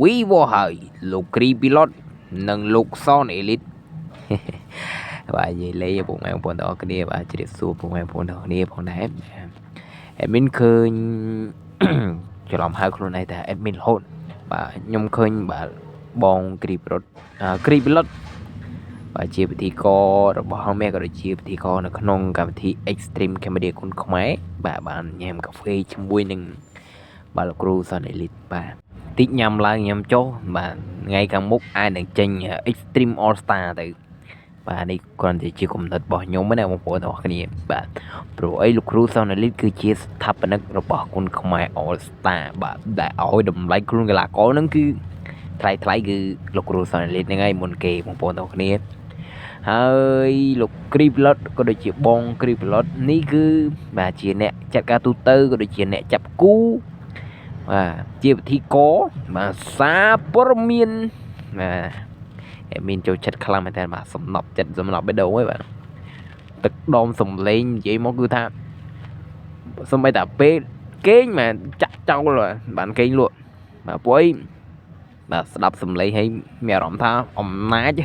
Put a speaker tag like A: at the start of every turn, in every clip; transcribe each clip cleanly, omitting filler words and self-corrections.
A: វីវហើយលោកគ្រីពីឡុតនិងលោកសនអេលីត បាទនិយាយលេងពុកម៉ែបងប្អូនទាំងអស់គ្នាបាទជ្រាបសួរពុកម៉ែបងប្អូនទាំងអស់គ្នាផងដែរ admin ឃើញ ច្រឡំហៅខ្លួនឯងថា admin រហូតបាទខ្ញុំឃើញបាទបងគ្រីប្រុតគ្រីប្លុតបាទជាពិធីកររបស់ហងមាសក៏ដូចជាពិធីករនៅក្នុងកម្មវិធី Extreme Cambodia គុនខ្មែរបាទបានញ៉ាំកាហ្វេជាមួយនឹងបាទលោកគ្រូសនអេលីតបាទតិចញ៉ាំឡើងញ៉ាំចុះបាទថ្ងៃខាងមុខអាចនឹងចេញ Extreme All Star ទៅបាទនេះគ្រាន់តែជាគំនិតរបស់ខ្ញុំណាបងប្អូនទាំងអស់គ្នាបាទព្រោះអីលោកគ្រូសនអេលីតគឺជាស្ថាបនិករបស់គុនខ្មែរ All Star បាទដែលឲ្យតម្លៃខ្លួនកីឡាករហ្នឹងគឺថ្លៃថ្លៃគឺលោកគ្រូសនអេលីតហ្នឹងហើយមុនគេបងប្អូនទាំងអស់គ្នាហើយលោកគ្រីប្លុតក៏ដូចជាបងគ្រីប្លុតនេះគឺបាទជាអ្នកចាត់ការទូទៅក៏ដូចជាអ្នកចាប់គូបាទជាពិធីករបាទសារព័ត៌មានបាទមានចូលចិត្តខ្លាំងមែនតើបាទសំណប់ចិត្តសំណប់បេះដូងហើយបាទទឹកដមសំលេងនិយាយមកគឺថាសំបីតាពេលគេងបាទចាក់ចោលបានគេងលក់បាទពួកអីបាទស្ដាប់សំលេងហើយមានអារម្មណ៍ថាអំណាច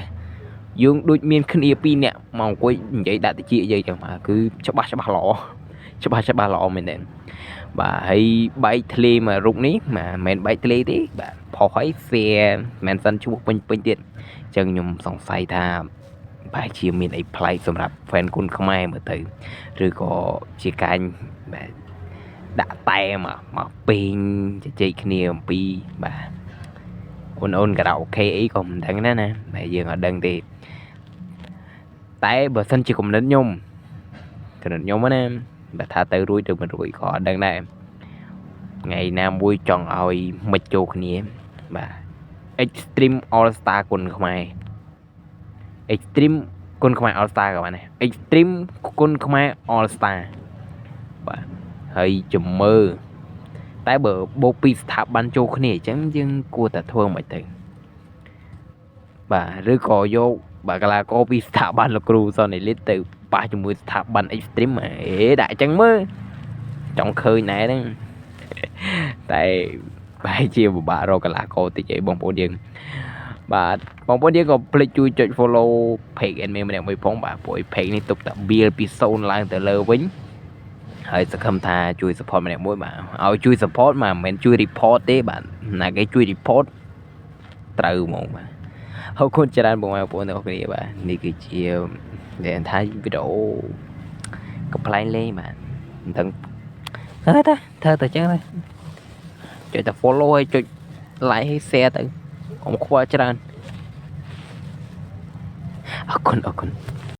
A: យើងដូចមានគ្នាពីរនាក់មកអង្គុយនិយាយដាក់តិចនិយាយចឹងបាទគឺច្បាស់ច្បាស់ល្អច្បាស់ច្បាស់ល្អមែនទែនបាទហើយបែកធ្លាយមករូបនេះបាទមិនមែនបែកធ្លាយទេបាទផុសហើយ share មិនសិនឈ្មោះពេញពេញទៀតអញ្ចឹងខ្ញុំសង្ស័យថាប្រហែលជាមានអីប្លែកសម្រាប់ fan គុនខ្មែរមើលទៅឬក៏ជាការបាទដាក់តែមកមកពេញជជែកគ្នាអំពីបាទអូនអូនការ៉ាអូខេអីក៏មិនដឹងដែរណាតែយើងអត់ដឹងទេតែបើសិនជាគំនិតខ្ញុំគំនិតខ្ញុំណាបើថាទៅរួចទៅមិនរួចក៏អត់ដឹងដែរថ្ងៃណាមួយចង់ឲ្យមិចចូលគ្នាបាទ Extreme All Star គុនខ្មែរ Extreme គុនខ្មែរ All Star ក៏បានដែរ Extreme គុនខ្មែរ All Star បាទហើយជំមើតែបើបូកពីស្ថាប័នចូលគ្នាអញ្ចឹងយើងគួរតែធ្វើមិនទៅបាទឬក៏យកបាទកីឡាករពីស្ថាប័នលោកគ្រូសនអេលីតទៅប៉ះជាមួយស្ថាប័ន Extreme អេដាក់អញ្ចឹងមើលចង់ឃើញណែហ្នឹងតែប្រហែលជាពិបាករកកីឡាករតិចអីបងប្អូនយើងបាទបងប្អូនយើងក៏ភ្លេចជួយចុច follow page admin ម្នាក់មួយផងបាទព្រោះ page នេះទុកតែ build ពី0ឡើងទៅលើវិញហើយសង្ឃឹមថាជួយ support ម្នាក់មួយបាទឲ្យជួយ support បាទមិនមែនជួយ report ទេបាទណាគេជួយ report ត្រូវហ្មងបាទអរគុណច្រើនបងប្អូនទាំងអស់គ្នាបាទនេះគឺជានិយាយថាវីដេអូកំប្លែងលេងបាទមិនដឹងធ្វើតាធ្វើតែចឹងទៅចុចតែ follow ហើយចុច like ហើយ share ទៅកុំខ្វល់ច្រើនអរគុណអរគុណ។